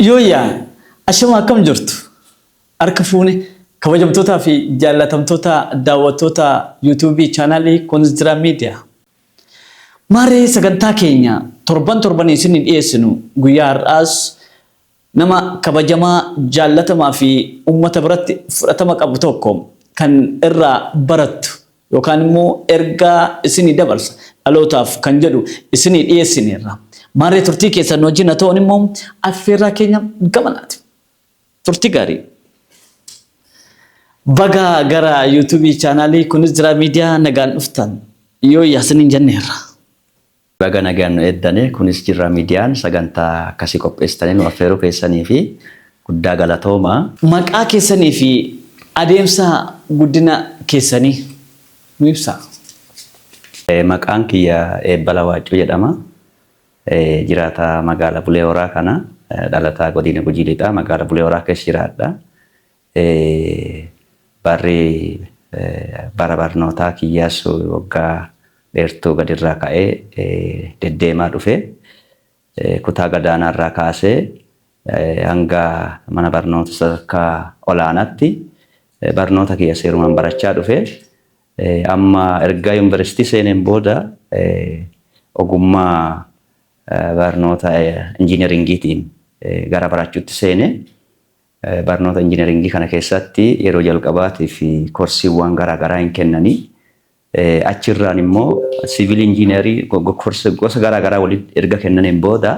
Yooyyaa ashama, akkam jirtu? Harka fuune, kabajamtootaa fi jaallatamtoota daawwattoota YouTube chaanaalii Kunis Jira Miidiyaa. Maarree, sagantaa keenya torban torban isin dhiyeessinu guyyaa har'aas nama kabajamaa, jaallatamaa fi uummata biratti fudhatama qabu tokko kan irraa barattu yookaan immoo ergaa isinii dabarsa dhalootaaf kan jedhu isinii dhiyeessineerra. Maarree, turtii keessan wajjin haa ta'uun immoo affeerraa keenya gamanaati. Turtii gaarii. Baga gara YouTube chaanaalii Kunis Jira Miidiyaa nagaan dhuftan, yoo yaasiniin jenneerra. Baga nagaan nu eeddane. Kunis Jirra Miidiyaan sagantaa akkasii qopheessitanii nu affeeruu keessanii fi guddaa galatooma. Maqaa keessanii fi adeemsa guddina keessanii nu ibsaa. Maqaan kiyya Eebbala Waaccuu jedhama. Jiraataa magaalaa Bulee Horaa kana, dhalataa godina Gujii Lixaa magaalaa Bulee Horaa keessa jiraadha. Barri bara barnootaa kiyyaas waggaa dheertuu gadirraa ka'ee deddeemaa dhufe. Kutaa gadaanaarraa kaasee hanga mana barnoota sadarkaa olaanaatti barnoota kiyya seerumaan barachaa dhufe. Amma erga yuunivarsiitii seeneen booda ogummaa barnoota injiinaringiitiin gara barachuutti seene. Barnoota injiinaringii kana keessatti yeroo jalqabaatiif korsiiwwan garaagaraa hin kennanii. Achirraan immoo civil engineering gosa garaagaraa walitti erga kennaniin booda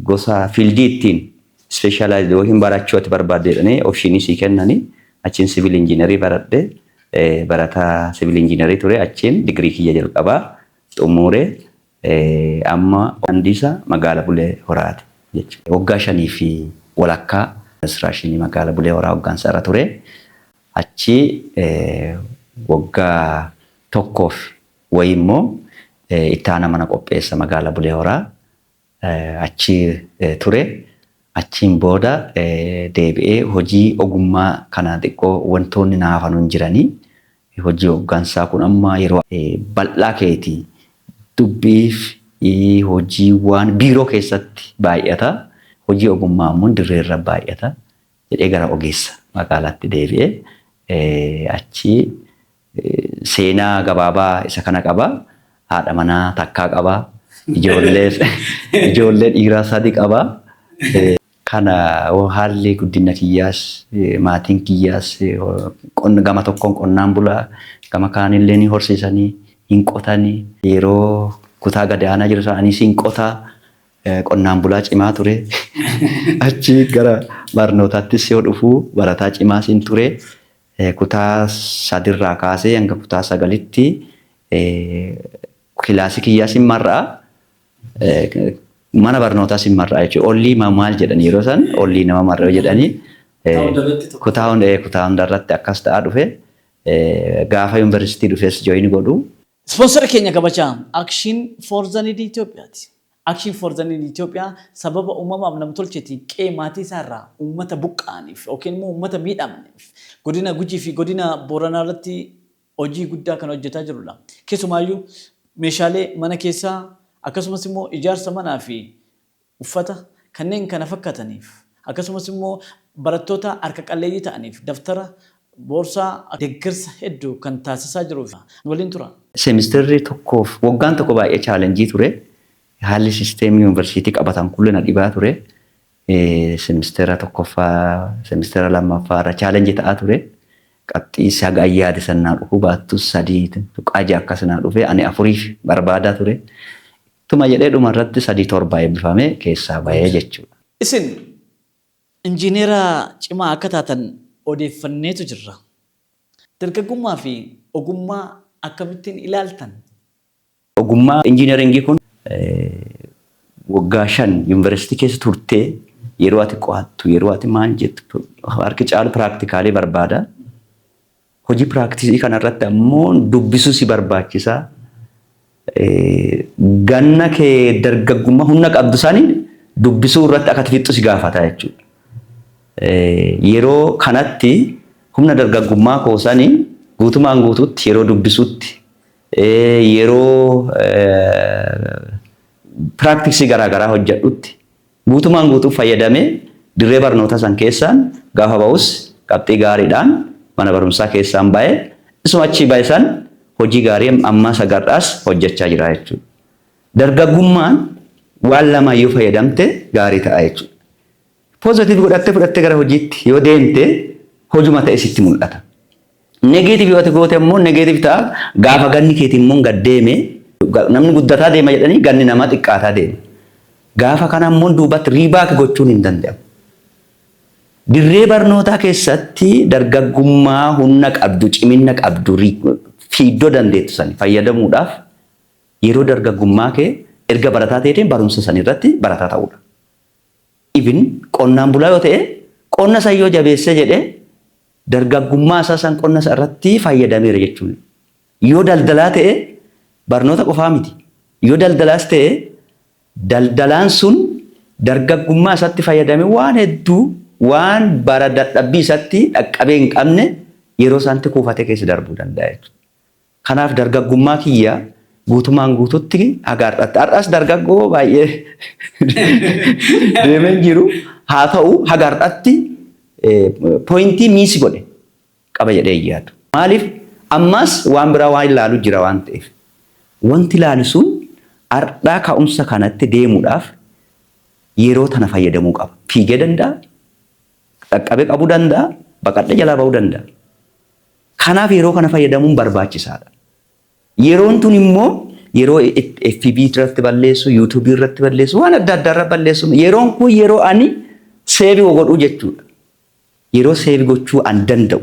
gosa field ittiin specialize yookiin barachuu ati barbaadde jedhanii option sii kennanii, achiin civil engineering baradhe. Barataa civil engineering ture. Achiin digirii kiyya jalqabaa xumuree amma handiisa magaalaa Bulee Horaati jechuudha. Waggaa 5.5 administration magaalaa Bulee Horaa hoggansa irra ture. Achi waggaa tokkoof wayii immoo itti aanaa mana qopheessa magaalaa Bulee Horaa achi ture. Achiin booda deebi'ee hojii ogummaa kana xiqqoo wantoonni naaf hafan hin jiranii. Hojii hoggansaa kun amma yeroo bal'aa keetii dubbiif hojii waan biiroo keessatti baay'ata. Hojii ogummaa immoo dirreerra baay'ata jedhee gara ogeessa magaalaatti deebi'ee achi seenaa gabaabaa isa kana qaba. Haadha manaa takkaa qaba. Ijoollee dhiiraa sadi qaba. Kana haalli guddina kiyyaas, maatiin kiyyaas gama tokkoon qonnaan bulaa, gama kaanillee ni horsiisanii, hin qotanii. Yeroo kutaa gad aanaa jiru anis hin qotaa, qonnaan bulaa cimaa ture. Achi gara barnootaattis yoo dhufu barataa cimaas hin ture. Kutaa sadirraa kaasee hanga kutaa sagalitti kilaasii kiyyaas hin marra'a. Mana barnootaas hin marra'a jechuudha. Ollii maal jedhanii, yeroo san ollii nama marra'u jedhanii, kutaa hundarratti akkas ta'aa dhufe. Gaafa yuunivarsiitii dhufes join godhu. Sponsora keenya kabajaa Action for the Needy Itoophiyaati. Action for the Needy Itoophiyaa sababa uumamaaf namtolcheetiin qe'ee maatii isaarraa uummata buqqa'aniif yookiin immoo uummata miidhamaniif godina Gujii fi godina Booranaa irratti hojii guddaa kan hojjetaa jirudha. Keessumaayyuu meeshaalee mana keessaa, akkasumas immoo ijaarsa manaa fi uffata kanneen kana fakkaataniif, akkasumas immoo barattoota harka qalleeyyii ta'aniif daftara, boorsaa, deeggarsa hedduu kan taasisaa jiruuf waliin tura. Seemisterri tokkoof waggaan tokko baay'ee challenge ture. Haalli sisteemii yuunivarsiitii qabatan kun na dhibaa ture. Seemistera tokkoffaa, seemistera lammaffaa irra challenge ta'aa ture. Qabxii saga yaade sannaa dhufuu baattus 3.6 akkas naa dhufe, ani afuriif barbaadaa ture. Ittuma jedhee dhuma irratti 3.7 eebbifamee keessaa bahee jechuudha. Isin injiineera cimaa akka taatan odeeffanneetu jirra. Dargaggummaa fi ogummaa akkamittiin ilaaltan? Ogummaa injiinaringii kun waggaa 5 yuunivarsiitii keessa turtee, yeroo ati qo'attu, yeroo ati maal jettu, harki caalu practical barbaada. Hojii practice kanarratti ammoo dubbisuu si barbaachisa. Ganna kee dargaggummaa humna qabdu sanii dubbisuu irratti akka fixxu si gaafata jechuudha. Yeroo kanatti humna dargaggummaa koo sanii guutumaan guutuutti yeroo dubbisuutti, yeroo practice garaagaraa hojjedhutti Guutumaan guutuu fayyadamee dirree barnoota san keessaan gaafa ba'us qabxii gaariidhaan mana barumsaa keessaan ba'ee, isuma achii ba'e san hojii gaarii ammaa sagarraas hojjechaa jira jechuudha. Dargaggummaan waan lama yoo fayyadamte gaarii ta'a jechuudha. Positive godhattee fudhattee gara hojiitti yoo deemte, hojuma ta'e sitti mul'ata. Negative yoo goote immoo negative ta'a. Gaafa ganni keetii immoo gad deeme, namni guddataa deema jedhanii, ganni namaa xiqqaataa deema. Gaafa kana immoo duubatti reback gochuun hin danda'amu. Dirree barnootaa keessatti dargaggummaa humna qabdu, cimina qabdu, fiiddoo dandeettu sani fayyadamuudhaaf yeroo dargaggummaa kee erga barataa ta'eetiin barumsa san irratti barataa ta'uudha. Even qonnaan bulaa yoo ta'e, qonna san yoo jabeessee jedhee, dargaggummaa isaa san qonna isa irratti fayyadameera jechuudha. Yoo daldalaa ta'e, barnoota qofaa miti. Yoo daldalaas ta'e, daldalaan sun dargaggummaa isaatti fayyadame waan hedduu, waan bara dadhabbii isaatti dhaqqabee hin qabne, yeroo isaatti kuufatee keessa darbuu danda'a jechuudha. Kanaaf dargaggummaa kiyya guutumaan guututti haga har'aatti. Har'as dargaggoo baay'ee deemee jiru. Haa ta'u, haga har'aatti point miss godhe qaba jedhee hin yaadu. Maaliif? Ammas waan biraa waan ilaalu jira waan ta'eef. Wanti ilaalu sun har'aa ka'umsa kanatti deemuudhaaf yeroo tana fayyadamuu qaba. Fiigee danda'a, dhaqqabee qabuu danda'a, baqadhee jalaa ba'uu danda'a. Kanaaf yeroo kana fayyadamuun barbaachisaadha. Yeroon tun immoo yeroo FB irratti balleessu, YouTube irratti balleessu, waan adda addaa irratti balleessu. Yeroon kun yeroo ani save godhuu jechuudha. Yeroo save gochuu an danda'u.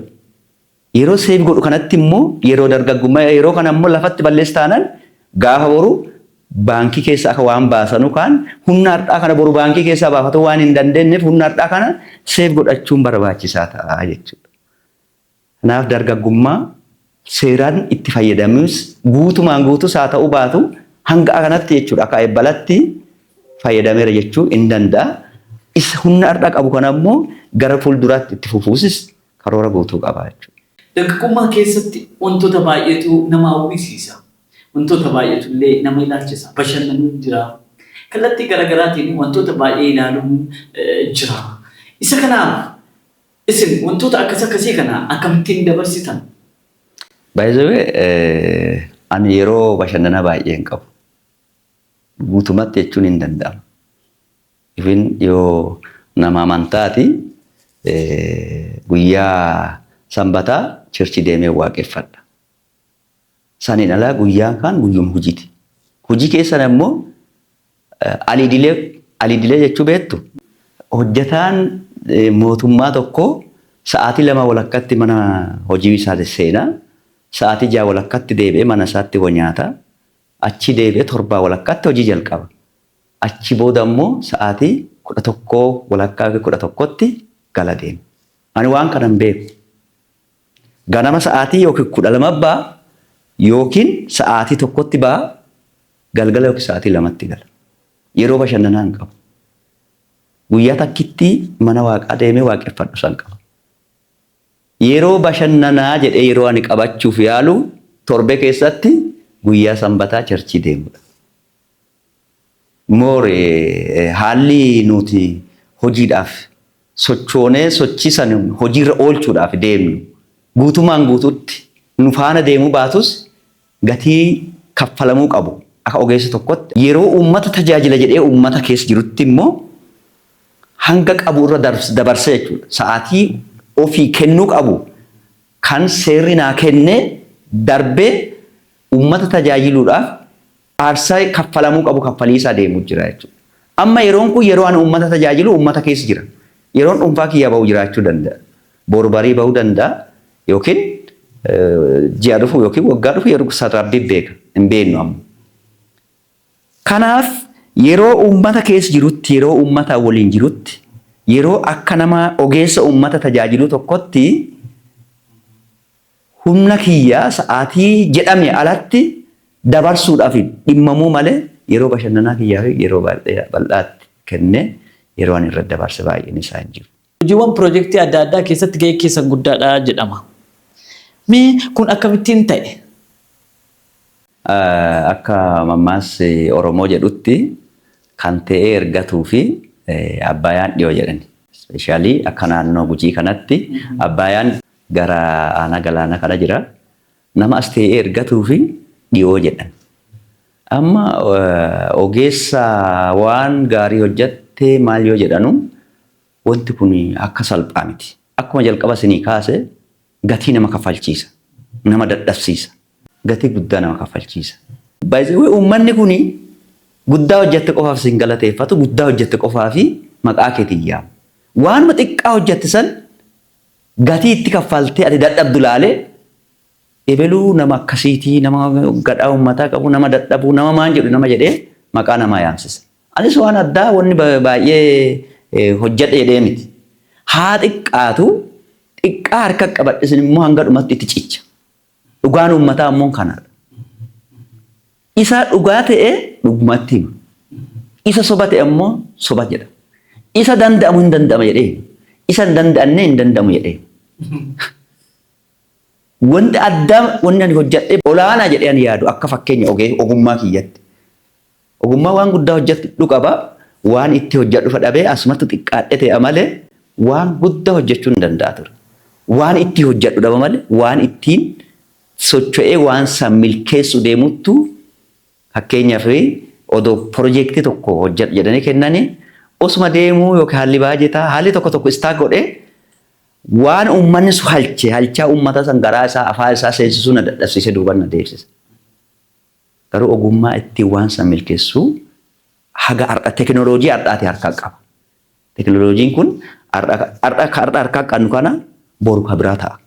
Yeroo save godhu kanatti immoo yeroo dargaggummaa, yeroo kana immoo lafatti balleessu taanaan, gaafa boru baankii keessa akka waan baasanu kaan humna har'aa kana boru baankii keessaa baafatu waan hin dandeenyeef, humna har'aa kana save godhachuun barbaachisaa ta'a jechuudha. Kanaaf dargaggummaa seeraan itti fayyadamus guutumaan guutus haa ta'uu baatu, hanga kanatti jechuudha, akka eebbalatti fayyadameera jechuu hin danda'a. Isa humna har'a qabu kana immoo gara fuulduraatti itti fufuusis karoora guutuu qaba jechuudha. Dargaggummaa keessatti wantoota baay'eetu nama hawwisiisa. Wantoota baay'eetu illee nama ilaalchisa. Bashannanuun jira. Kallattii garaagaraatiin wantoota baay'ee ilaaluun jira. Isa kanaaf isin wantoota akkas akkasii kana akkamittiin dabarsitan? By the way, ani yeroo bashannanaa baay'ee hin qabu. Guutumatti jechuun hin danda'amu. Even yoo nama amantaati, guyyaa sanbataa church deemee waaqeffadha. Saniin alaa guyyaan kaan guyyuma hojiiti. Hojii keessan immoo aliidilee, aliidilee jechuu beektu, hojjetaan mootummaa tokko sa'aatii 2 walakkaatti mana hojii isaa seenaa, sa'aatii 6 walakkaatti deebi'ee mana isaatti nyaata, achi deebi'ee 7 walakkaatti hojii jalqaba. Achi booda immoo sa'aatii 11:30 fi 11tti gala deema. Ani waan kana hin beeku. Ganama sa'aatii yookiin 12 ba'a yookiin sa'aatii 1tti ba'a, galgala yookiin sa'aatii 2tti gala. Yeroo bashannanaa hin qabu. Guyyaa takkitti mana waaqaa deemee waaqeffadhu san qaba. Yeroo bashannanaa jedhee yeroo ani qabachuuf yaalu torbee keessatti guyyaa sanbataa church deemudha. More haalli nuti hojiidhaaf sochoonee sochii san hojiirra oolchuudhaaf deemnu guutumaan guututti nu faana deemuu baatus, gatii kaffalamuu qabu akka ogeessa tokkotti yeroo uummata tajaajila jedhee uummata keessa jirutti immoo hanga qabu irra dabarsa jechuudha. Sa'aatii ofii kennuu qabu kan seerri naa kennee darbee uummata tajaajiluudhaaf aarsaa kaffalamuu qabu kaffaliisaa deemuu jira jechuudha. Amma yeroon kun yeroo ani uummata tajaajilu uummata keessa jira. Yeroon dhuunfaa kiyya bahu jiraachuu danda'a. Boru barii bahuu danda'a yookiin ji'a dhufu yookiin waggaa dhufu, yeroo rabbiin beeka, hin beeknu amma. Kanaaf yeroo uummata keessa jirutti, yeroo uummata waliin jirutti, yeroo akka nama ogeessa uummata tajaajilu tokkotti humna kiyyaa sa'aatii jedhame alatti dabarsuudhaaf dhimmamuu malee, yeroo bashannanaa kiyyaa fi yeroo bal'aatti kennee yeroo ani irratti dabarse baay'een isaa hin jiru. Hojiiwwan piroojeektii adda addaa keessatti gahee keessan guddaadha jedhama. Mee kun akkamittiin ta'e? Akka mammaassi Oromoo jedhutti, kan ta'ee ergatuu fi Abbaayaan dhiyoo jedhani. Especially akka naannoo Gujii kanatti Abbaayaan gara aanaa galaanaa kana jira. Nama as ta'ee ergatuu fi dhiyoo jedhan. Amma ogeessa waan gaarii hojjatte maal yoo jedhanu, wanti kun akka salphaa miti. Akkuma jalqaba isinii kaase, gatii nama kaffalchiisa. Nama dadhabsiisa. Gatii guddaa nama kaffalchiisa. Baay'ee uummanni kun guddaa hojjette qofaaf sin galateeffatu, guddaa hojjette qofaa fi maqaa keetiin yaamu. Waanuma xiqqaa hojjette san gatii itti kaffaltee ati dadhabdu laalee, ebeluu nama akkasiitii, nama gadhaa uummataa qabu, nama dadhabuu, nama maan jedhu, nama jedhee maqaa namaa yaamsisa. Anis waan addaa wanni baay'ee hojjedhe jedhee miti. Haa xiqqaatu, xiqqaa harka qabadhe immoo hanga dhumatti itti cicha. Dhugaan uummataa immoo kanadha. Isa dhugaa ta'e dhugumatti hima. Isa soba ta'e immoo soba jedha. Isa danda'amu hin danda'ama jedhee hima. Isa hin danda'anne hin danda'amu jedhee hima. Wanti addaa wanni ani hojjedhe olaanaa jedhee ani yaadu akka fakkeenya ogummaa kiyyatti. Ogummaa waan guddaa hojjedhu qaba. Waan itti hojjedhu dhabee asumatti xiqqaadhe ta'e malee waan guddaa hojjechuu hin danda'a ture. Waan itti hojjedhu dhaba malee waan ittiin socho'ee waan san milkeessu deemuttu, fakkeenyaaf odoo piroojeektii tokko hojjedhu jedhanii kennanii osuma deemuu yookiin haalli baajetaa haalli tokko tokko stuck godhee, waan uummanni su halche, halchaa uummata san garaa isaa afaan isaa seensisuu na dadhabsiise, duuban na deebisisa. Garuu ogummaa ittiin waan san milkeessuu haga har'a teknooloojii har'aati harkaa qaba. Teknooloojiin kun har'a harkaa qabnu kana boru ka biraa ta'a.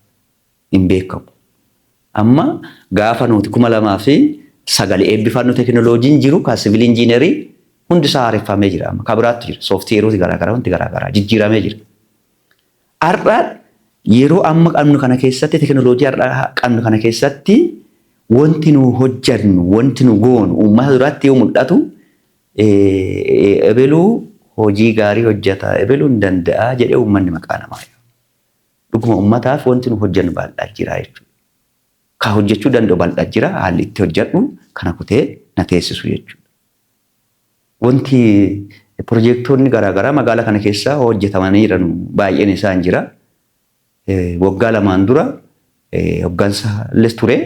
Hin beekamu. Amma gaafa nuti 2009 eebbifannu teknooloojiin jiru kan civil engineering hundi isaa haareffamee jira. Amma ka biraatu jira. Sooftiweerooti garaagaraa, wanti garaagaraa jijjiiramee jira. Har'a yeroo amma qabnu kana keessatti, teknooloojii har'a qabnu kana keessatti, wanti nu hojjannu, wanti nu goonu uummata duratti yoo mul'atu, ebeluu hojii gaarii hojjeta, ebeluu hin danda'a jedhee uummanni maqaa namaa yaama. Dhuguma uummataaf wanti nu hojjennu bal'aa jira jechuudha. Ka hojjechuu danda'u bal'aa jira, haalli itti hojjedhu kana kutee na teessisu jechuudha. Wanti piroojeektoonni garaagaraa magaalaa kana keessa hojjetamanii jiran baay'een isaan jira. Waggaa 2n dura hoggansa illee ture.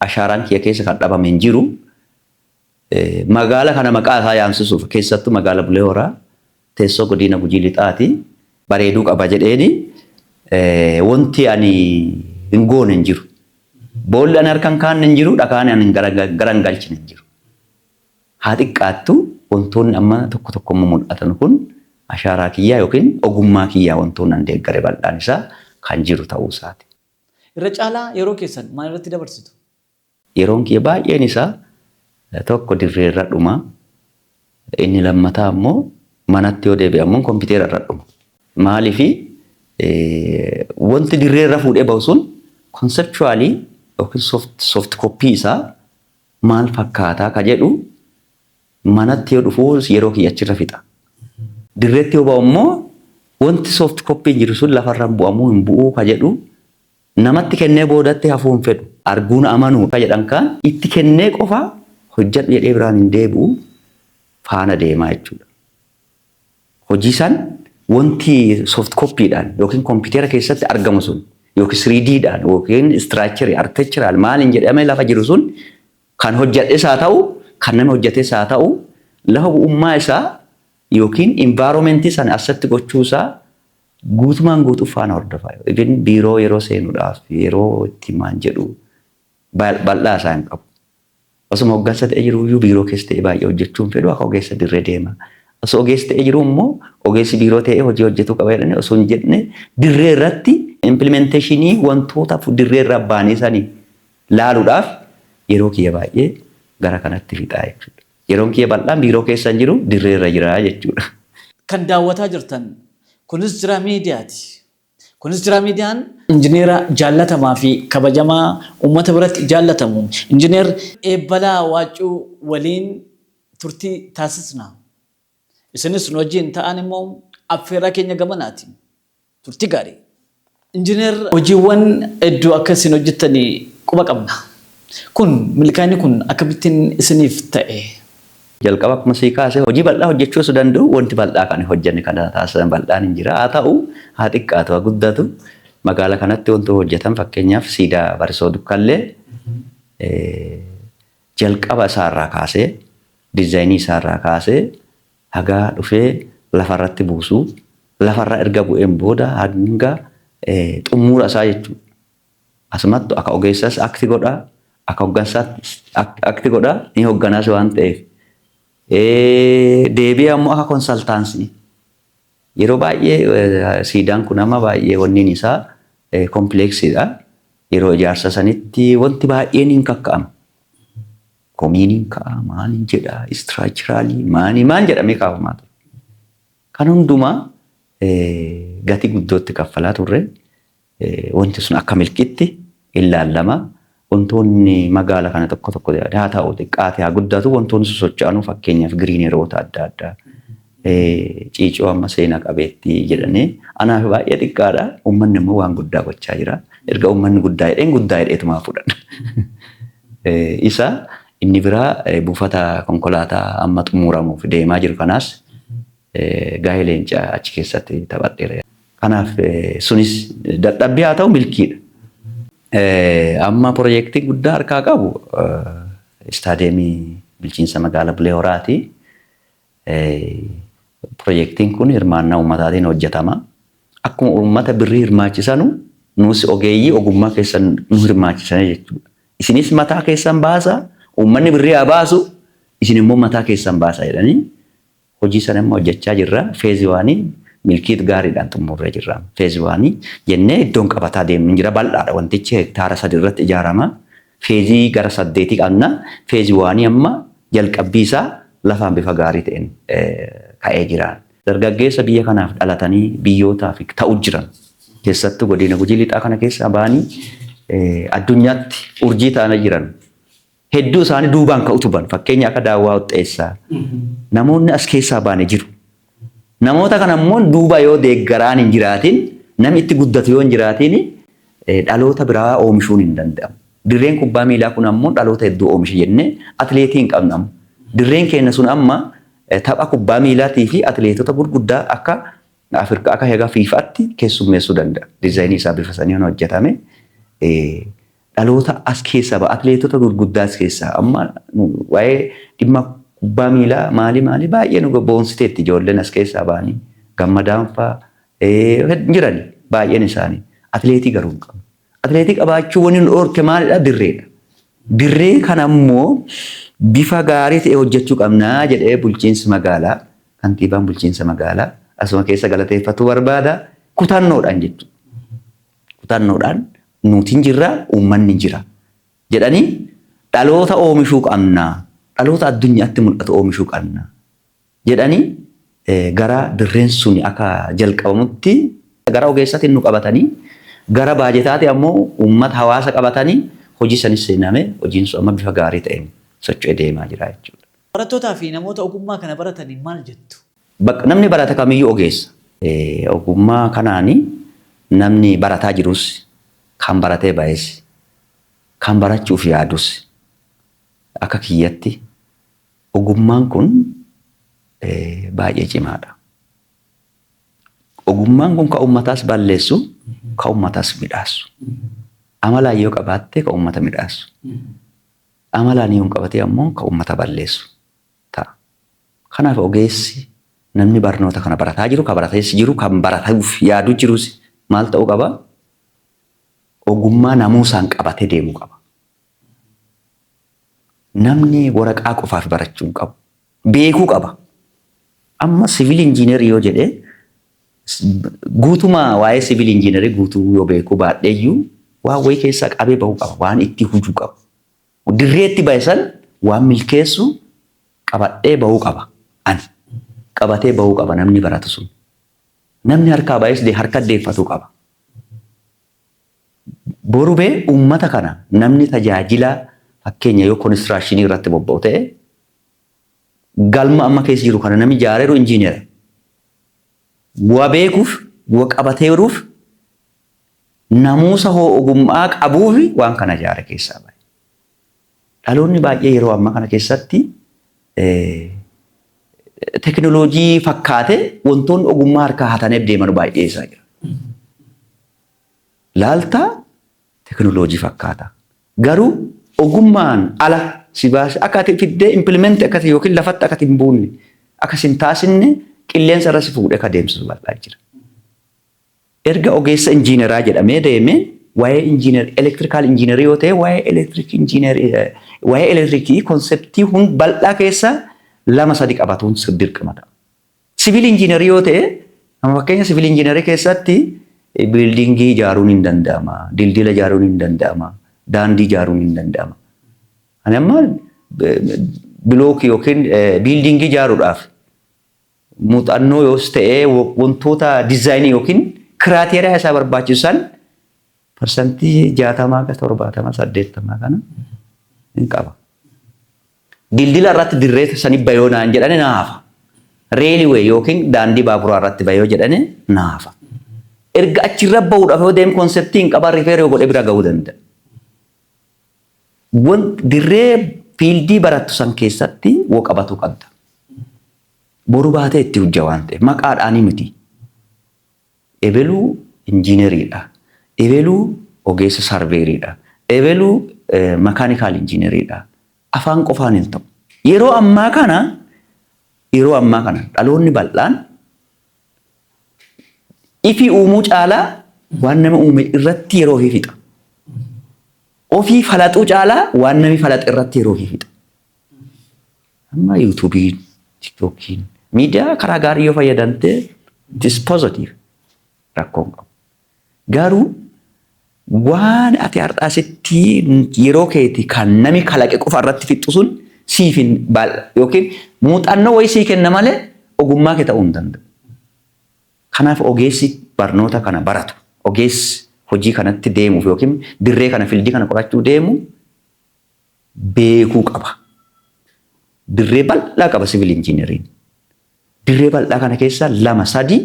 Ashaaraan kiyya keessa kan dhabame hin jiru. Magaala kana maqaa isaa yaamsisuuf, keessattuu magaala Bulee Horaa teessoo godina Gujii Lixaati. Bareeduu qaba jedheeni wanti ani hin goone hin jiru. Boolli ani harka hin kaanne hin jiru, dhakaan ani gara hin galchine hin jiru. Haa xiqqaattu, wantoonni amma tokko tokko immoo mul'atan kun ashaaraa kiyyaa yookiin ogummaa kiyyaa wantoonni an deeggare bal'aan isaa kan jiru ta'uu isaati. Irra caalaa yeroo keessan maal irratti dabarsitu? Yeroon kiyya baay'een isaa tokko dirreerra dhuma. Inni lammataa immoo manatti yoo deebi'e ammoo kompiitera irra dhuma. Maaliifi, wanti dirreerra fuudhee bahu sun conceptually yookiin soft copy isaa maal fakkaataa ka jedhu manatti yoo dhufu yeroo kiyya achirra fixa. Dirreetti yoo ba'u immoo wanti soft copy jiru sun lafarra bu'amuu hin bu'uu ka jedhu namatti kennee boodatti hafuu hin fedhu. Arguun amanuu ka jedhan kaan itti kennee qofa hojjedhu jedhee biraan hin deebi'u, faana deemaa jechuudha. Hojii san wanti soft copyidhaan yookiin kompiitara keessatti argamu sun yookiin 3Ddhaan yookiin structure architectural maaliin jedhamee lafa jiru sun kan hojjedhes haa ta'u, kan nama hojjetes haa ta'u, lafa bu'ummaa isaa yookiin environmentii sana asatti gochuu isaa guutumaan guutuu faana hordofaa. Even biiroo yeroo seenuudhaaf yeroo itti maan jedhu bal'aa isaa hin qabu. Osuma hoggansa ta'ee jiru iyyuu biiroo keessa ta'ee baay'ee hojjechuu hin fedhu, akka ogeessa dirree deema. Osoo ogeessi ta'ee jiru immoo ogeessi biiroo ta'ee hojii hojjetuu qaba jedhanii osoo hin jedhne, dirree irratti implementation wantoota dirree irraa baanii sanii laaluudhaaf yeroo kiyya baay'ee gara kanatti fixaa jechuudha. Yeroon kiyya bal'aan biiroo keessa hin jiru, dirree irra jira jechuudha. Kan daawwataa jirtan kunis Jira Miidiyaati. Kunis Jira Miidiyaan injineera jaallatamaa fi kabajamaa uummata biratti jaallatamu Injineer Eebbalaa Waaccuu waliin turtii taasisna. Isinis nu wajjin ta'an immoo affeerraa keenya gamanaati. Turtii gaarii. Injineer, hojiiwwan hedduu akka isin hojjettanii quba qabna. Kun milkaa'inni kun akkamittiin isiniif ta'e? Jalqaba akkuma sii kaase hojii bal'aa hojjechuu osoo danda'u wanti bal'aa kan hojjenne kana taasisan bal'aan hin jira. Haa ta'u, haa xiqqaatu, haa guddatu, magaala kanatti wanti hojjetan, fakkeenyaaf siidaa Barisoo Dukkallee jalqaba isaarraa kaasee, diizaayinii isaarraa kaasee hagaa dhufee lafarratti buusuu, lafarra erga bu'een booda hanga xumura isaa jechuudha. Asumattu akka ogeessas akti godhaa, akka hoggansaatti akti godhaa, ni hogganaas waan ta'eef. Deebi'ee ammoo akka consultancy. Yeroo baay'ee siidaan kun amma baay'ee wanniin isaa complexiidha. Yeroo ijaarsa sanitti wanti baay'een hin kakka'amu. Komiin hin ka'a, maal hin jedha, structural maanii maal jedhamee kaafamaa ture. Kan hundumaa gatii guddootti kaffalaa turre. Wanti sun akka milkitti ilaallama. Wantoonni magaala kana tokko tokko haa ta'u, xiqqaate haa guddatu, wantoonni sosocho'anu, fakkeenyaaf greeneryoota adda addaa. Ciicoo amma seenaa qabeettii jedhanii anaaf baay'ee xiqqaadha. Uummanni immoo waan guddaa gochaa jira. Erga uummanni guddaa jedheen guddaa jedheetumaa fudhadha. Isa inni biraa buufata konkolaataa amma xumuramuuf deemaa jiru kanaas gahee leencaa achi keessatti taphadheera. Kanaaf sunis dadhabbii haa ta'u, milkiidha. Amma piroojeektii guddaa harkaa qabu istaadiyeemii bulchiinsa magaalaa Bulee Horaati. Piroojeektiin kun hirmaannaa uummataatiin hojjetama. Akkuma uummata birrii hirmaachisanu, nus ogeeyyii ogummaa keessan nu hirmaachisan jechuudha. Isinis mataa keessan baasa, uummanni birrii haa baasu, isin immoo mataa keessan baasa jedhanii hojii sana immoo hojjechaa jirra. Phase one milkiit gaariidhaan xumurree jirra. Phase one jennee iddoon qabataa deemnu jira, bal'aadha. Wantichi hektaara 3 irratti ijaarama. Phase gara saddeetii qabna. Phase one amma jalqabbii isaa lafaan bifa gaarii ta'een ka'ee jira. Dargaggeessa biyya kanaaf dhalatanii biyyootaaf ta'u jiran, keessattuu godina Gujii Lixaa kana keessaa ba'anii addunyaatti urjii ta'anii jiran hedduu isaanii duubaan ka utuban, fakkeenya akka Daawwaa Huxxeessaa, namoonni as keessaa baane jiru. Namoota kana immoo duuba yoo deeggaraan hin jiraatin, namni itti guddatu yoo hin jiraatin, dhaloota biraa oomishuun hin danda'amu. Dirreen kubbaa miilaa kun ammoo dhaloota hedduu oomisha jennee atileetii hin qabnu amma. Dirreen keenya sun amma tapha kubbaa miilaatii fi atileetota gurguddaa akka Afrikaa, akka hegaa FIFAtti keessummeessuu danda'a. Diizaayinii isaa bifa saniin hojjetame. Dhaloota as keessaa ba'a. Atileetota gurguddaa as keessaa amma waa'ee dhimma kubbaa miilaa maali maali baay'ee nu boonsiteetti. Ijoolleen as keessaa ba'anii Gammadaan fa'aa jiran baay'een isaanii. Atileetii garuu hin qabnu. Atileetii qabaachuu wanni nu dhorke maalidha? Dirreedha. Dirree kana immoo bifa gaarii ta'e hojjechuu qabnaa jedhee bulchiinsi magaalaa, kantiibaan bulchiinsa magaalaa asuma keessa galateeffatuu barbaada. Kutannoodhaan jechuudha. Kutannoodhaan nuti jirra, uummanni jira jedhanii dhaloota oomishuu qabna. Dhaloota addunyaatti mul'atu oomishuu qabna jedhanii gara dirreen sun akka jalqabamutti gara ogeessaatiin nu qabatanii, gara baajetaati ammoo uummata hawaasa qabatanii hojii sanis seename, hojiin sun amma bifa gaarii ta'een socho'ee deemaa jira jechuudha. Barattootaa fi namoota ogummaa kana barataniin maal jettu? Bakka namni barate kamiyyuu ogeessa. Ogummaa kanaani namni barataa jirus, kan baratee ba'es, kan barachuuf yaadus, akka kiyyatti ogummaan kun baay'ee cimaadha. Ogummaan kun ka uummataas balleessu, ka uummataas midhaasu. Amalaan yoo qabaatte ka uummata midhaasu. Amalaan yoo hin qabatee ammoo ka uummata balleessu ta'a. Kanaaf ogeessi, namni barnoota kana barataa jiru, ka baratees jiru, kan baratuuf yaadu jirus maal ta'uu qaba? Ogummaa namuusaan qabatee deemuu qaba. Namni waraqaa qofaaf barachuu hin qabu. Beekuu qaba. Amma civil engineer yoo jedhee, guutumaa waa'ee civil engineer guutuu yoo beekuu baadheeyyuu, waan wayii keessaa qabee bahuu qaba. Waan itti hujuu qaba. Dirreetti bahe san waan milkeessu qabadhee bahuu qaba. Ani qabatee bahuu qaba namni baratu sun. Namni harkaa baay'ees harka deeffatuu qaba. Boru bee uummata kana namni tajaajila, fakkeenya yoo construction irratti bobba'u ta'e, galma amma keessa jiru kana namni ijaareeru injiinera. Waa beekuuf, waa qabateeruuf, namuusa hoo ogummaa qabuuf waan kana ijaare keessaa bahe. Dhaloonni baay'ee yeroo ammaa kana keessatti Teknooloojii fakkaate wantoonni ogummaa harkaa hataneef deeman baay'ee isaa jira. Laaltaa teknooloojii fakkaata. Garuu ogummaan ala si baase akka ati fiddee implement akkati yookiin lafatti akka hin buunne, akka sin taasinne, qilleensa irra si fuudhee akka deemsisu bal'aa jira. Erga ogeessa injiineraa jedhamee deeme, waa'ee engineer, electrical engineerii yoo ta'e, waa'ee electric engineerii, waa'ee elektirikii conceptii hun bal'aa keessa lama sadi qabatuun dirqama ta'a. Civil engineerii yoo ta'e, amma fakkeenya civil engineerii keessatti buildingii ijaaruun hin danda'ama, dildila ijaaruun hin danda'ama, daandii ijaaruun hin danda'ama. Ani amma blockii yookiin buildingii ijaaruudhaaf muuxannoo yoos ta'ee, wantoota designii yookiin criteria isaa barbaachisan 60%, 70, 80 kana hin qaba. Dildila irratti dirree sanii bayoo naan jedhane na hafa. Railway yookiin daandii baaburaa irratti bayoo jedhane na hafa. Erga achirra bahuudhaaf yoo deemu conceptii hin qaban, refer yoo godhe bira gahuu danda'a. Dirree fieldii barattu san keessatti woo qabatu qabda. Boru baatee itti hojja waan ta'eef maqaadhaanii miti. Ebeluu injiineriidha. Ebeluu ogeessa surveyoriidha. Ebeluu mechanical engineeriidha. Afaan qofaan hin ta'u. Yeroo ammaa kana dhaloonni bal'aan ifii uumuu caalaa waan nama uume irratti yeroo ofii fixa. Ofii falaxuu caalaa waan namni falaxe irratti yeroo ofii fixa. Amma YouTubeiin, TikTokiin, miidiyaa karaa gaarii yoo fayyadamte, it is positive, rakkoo hin qabu. Garuu waan ati har'aa sitti yeroo keeti kan nami kalaqe qofa irratti fixxu sun siif hin yookiin muuxannoo wayii sii kenna malee ogummaa kee ta'uu hin danda'u. Kanaaf ogeessi barnoota kana baratu, ogeessi hojii kanatti deemuuf yookiin dirree kana, fieldii kana qorachuu deemu beekuu qaba. Dirree bal'aa qaba civil engineeriin. Dirree bal'aa kana keessa lama sadi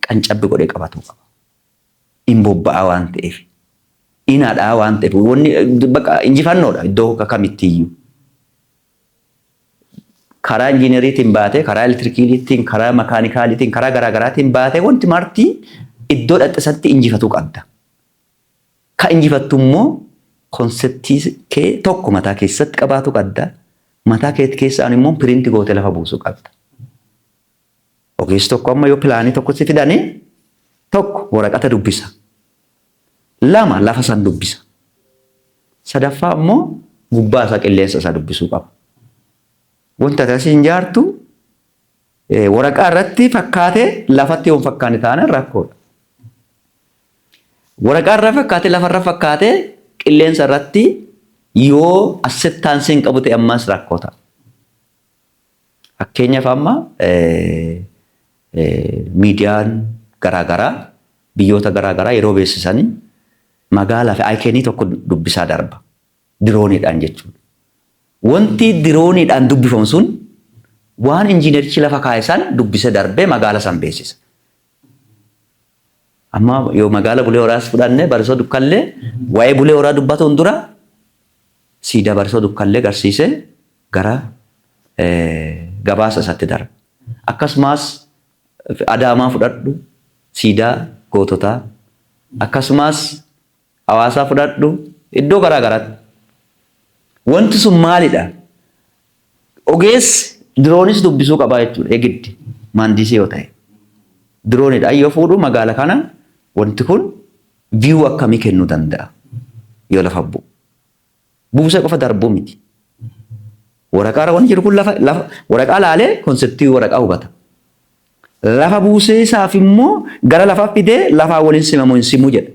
qancabbi godhee qabatuu qaba. In bobba'aa waan ta'eef. Inaadhaa waan ta'eef. Wanni bakka injifannoodha iddoo kamittiyyuu. Karaa injiineriitiin baatee, karaa elektirikiliitiin, karaa mechanicaliitiin, karaa garaagaraatiin baatee, wanti marti iddoo dhaxxisatti injifatuu qabda. Ka injifattu immoo conceptii kee tokko mataa keessatti qabaatu qabda. Mataa kee keessaan immoo print gootee lafa buusuu qabda. Ogeessi tokko amma yoo planii tokko si fidanii, tokko waraqata dubbisa. Lama lafa san dubbisa. Sadaffaa immoo gubbaa isaa, qilleensa isaa dubbisuu qaba. Wanta ati asiin ijaartu waraqaa irratti fakkaatee lafatti yoo hin fakkaanne taanaan rakkoodha. Waraqaa irra fakkaatee, lafarra fakkaatee, qilleensa irratti yoo acceptance hin qabu ta'e ammas rakkoo ta'a. Fakkeenyaaf amma miidiyaan garaagaraa biyyoota garaagaraa yeroo beeksisanii magaalaa fi iconii tokko dubbisaa darba. Droneiidhaan jechuudha. Wanti droneiidhaan dubbifamu sun waan injiinerichi lafa kaa'e san dubbise darbee magaala san beeksisa. Amma yoo magaala Bulee Horaas fudhanne, Barisoo Dukkallee, waa'ee Bulee Horaa dubbatuun dura siidaa Barisoo Dukkallee garsiisee gara gabaasa isaatti darba. Akkasumas Adaamaa fudhadhu, siidaa goototaa, akkasumas Hawaasaa fudhadhu, iddoo garaa garaatti. Wanti sun maalidha? Ogeessi droneis dubbisuu qabaa jechuudha egiddi maandisii yoo ta'e. Droneiidha yoo fuudhu, magaala kana wanti kun view akkamii kennuu danda'a yoo lafa bu'u. Buusee qofa darbuu miti. Waraqaa irra wanti jiru kun lafa waraqaa laalee conceptii waraqaa hubata. Lafa buusee isaaf immoo gara lafaa fidee lafaa waliin simamu hin simuu jedha.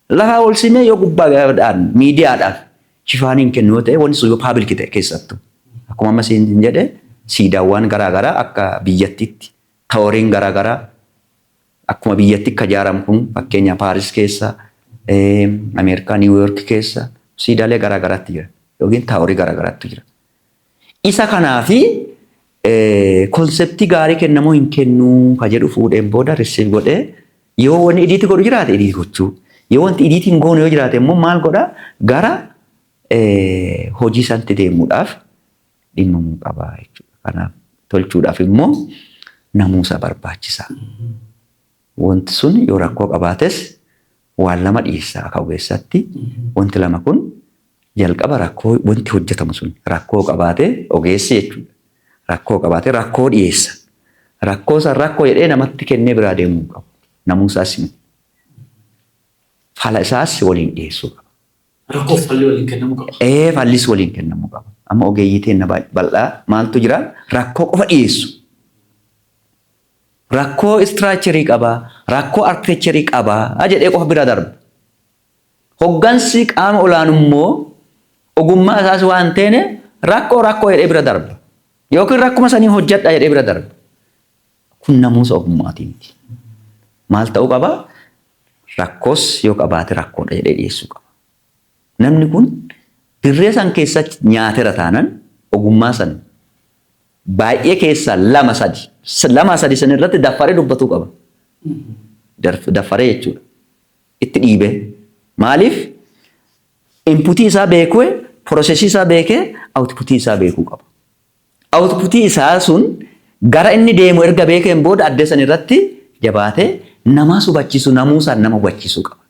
Lafaa wal simee yoo gubbaadhaan miidiyaadhaaf shifaaniin kennu yoo ta'e, wanti sun yoo public ta'e keessattuu. Akkuma amma siin jedhe, siidaawwan garaa garaa akka biyyattiitti, toweriin garaa garaa akkuma biyyatti akka ijaaramu kun, fakkeenya Paaris keessa, Ameerikaa New York keessa siidaalee garaa garaatti jira yookiin towerii garaa garaatti jira. Isa kanaafi conceptii gaarii kennamuu hin kennuu ka jedhu fuudheen booda receive godhee, yoo wanni edit godhu jiraate edit gochuu, yoo wanti edit hin goone yoo jiraate immoo maal godha, gara hojii sanatti deemuudhaaf dhimmamuu qaba jechuudha. Kanaaf tolchuudhaaf immoo namuusa barbaachisa. Wanti sun yoo rakkoo qabaates waan lama dhiyeessa akka ogeessaatti. Wanti lama kun jalqaba rakkoo wanti hojjetamu sun rakkoo qabaate ogeessi jechuudha. Rakkoo qabaate rakkoo dhiyeessa. Rakkoo san rakkoo jedhee namatti kennee biraa deemuu hin qabu. Namuusaas miti. Fala isaas waliin dhiyeessuu qaba. Rakkoof falli waliin kennamuu qaba. Ee, fallis waliin kennamuu qaba. Amma ogeeyyii teenna bal'aa maaltu jira? Rakkoo qofa dhiyeessu. Rakkoo structure qaba, rakkoo architecture qaba jedhee qofa bira darba. Hoggansi qaama olaanu immoo ogummaa isaas waan teene rakkoo rakkoo jedhee bira darba. Yookiin rakkuma sanii hojjedha jedhee bira darba. Kun namuusa ogummaatii miti. Maal ta'uu qaba? Rakkoos yoo qabaate rakkoodha jedhee dhiyeessuu qaba. Namni kun dirree san keessatti nyaatera taanan ogummaa san baay'ee keessaa lama sadi san irratti daffaree dubbatuu qaba. Daffaree jechuudha. Itti dhiibee. Maaliif? Inputii isaa beekee, processii isaa beekee, outputii isaa beekuu qaba. Outputii isaa sun gara inni deemu erga beekeen booda addee san irratti jabaatee namaas hubachiisu, namuusaan nama hubachiisuu qaba.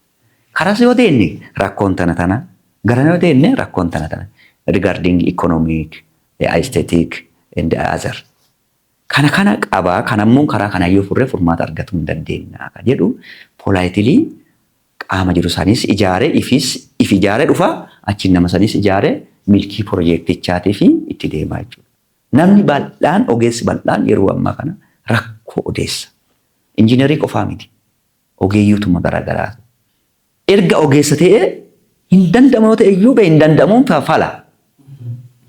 Karas yoo deenne rakkoon tana tana, gara yoo deenne rakkoon tana tana. Regarding economic, aesthetic and other. Kana kana qabaa, kanammoo karaa kana yoo furree furmaata argatuu hin dandeenya ka jedhu politely qaama jiru sanis ijaaree ifis if ijaaree dhufa, achiin nama sanis ijaaree milkii piroojeektichaatii fi itti deemaa jechuudha. Namni bal'aan, ogeessi bal'aan yeroo ammaa kana rakkoo odeessa. Injiinarii qofaa miti. Ogeeyyuutuma garaagaraa. Erga ogeessa ta'ee hin danda'amu yoo ta'e iyyuu hin danda'amuun fala.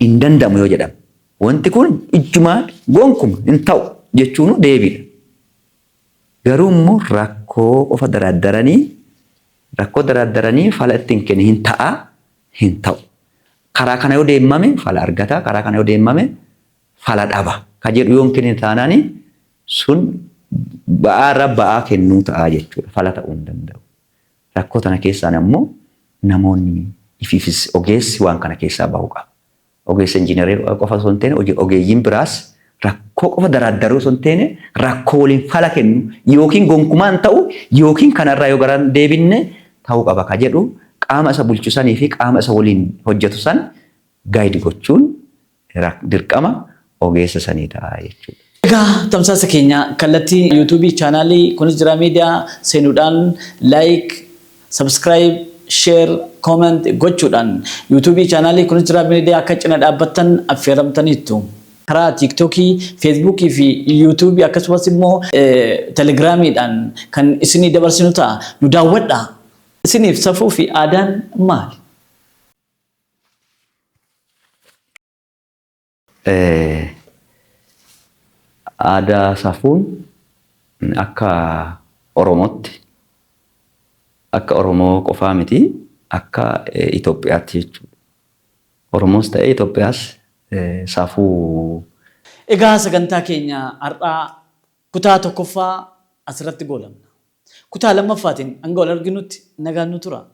Hin danda'amu yoo jedhame. Wanti kun ijjumaa gonkuma hin ta'u jechuun deebiidha. Garuu immoo rakkoo qofa daraaddaranii, rakkoo daraaddaranii fala ittiin kenni hin ta'a, hin ta'u. Karaa kana yoo deemame fala argata, karaa kana yoo deemame fala dhaba. Ka jedhu yoo hin kennine taanaani sun ba'aa irra ba'aa kennuu ta'a jechuudha. Fala ta'uu hin danda'u. Rakkoo tana keessaan ammoo namoonni ifiifis ogeessi waan kana keessaa bahuu qaba. Ogeessa injiinarii qofa osoo hin taane ogeeyyiin biraas rakkoo qofa daraaddaruu osoo hin taane rakkoo waliin fala kennu yookiin gonkumaan ta'u yookiin kanarraa yoo garaan deebinne ta'uu qaba ka jedhu qaama isa bulchu sanii fi qaama isa waliin hojjetu san guide gochuun dirqama ogeessa sanii ta'a jechuudha. Egaa tamsaasa keenya kallattii YouTubeii channelii Kunis Jira Miidiyaa seenuudhaan like, subscribe, share, comment gochuudhaan YouTubeii channelii Kunis Jira Miidiyaa akka cina dhaabbattan affeeramtaniittu. Karaa TikTokii, Facebookii fi YouTubeii akkasumas immoo Telegramiidhaan kan isinii dabarsinu ta'a. Nu daawwadhaa. Isiniif safuu fi aadaan maali? Aadaa safuun akka Oromootti, akka Oromoo qofaa miti, akka Itoophiyaatti jechuudha. Oromoos ta'ee Itoophiyaas safuu. Egaa sagantaa keenya har'aa kutaa tokkoffaa asirratti goolabna. Kutaa lammaffaatiin hanga wal arginutti nagaan nu tura.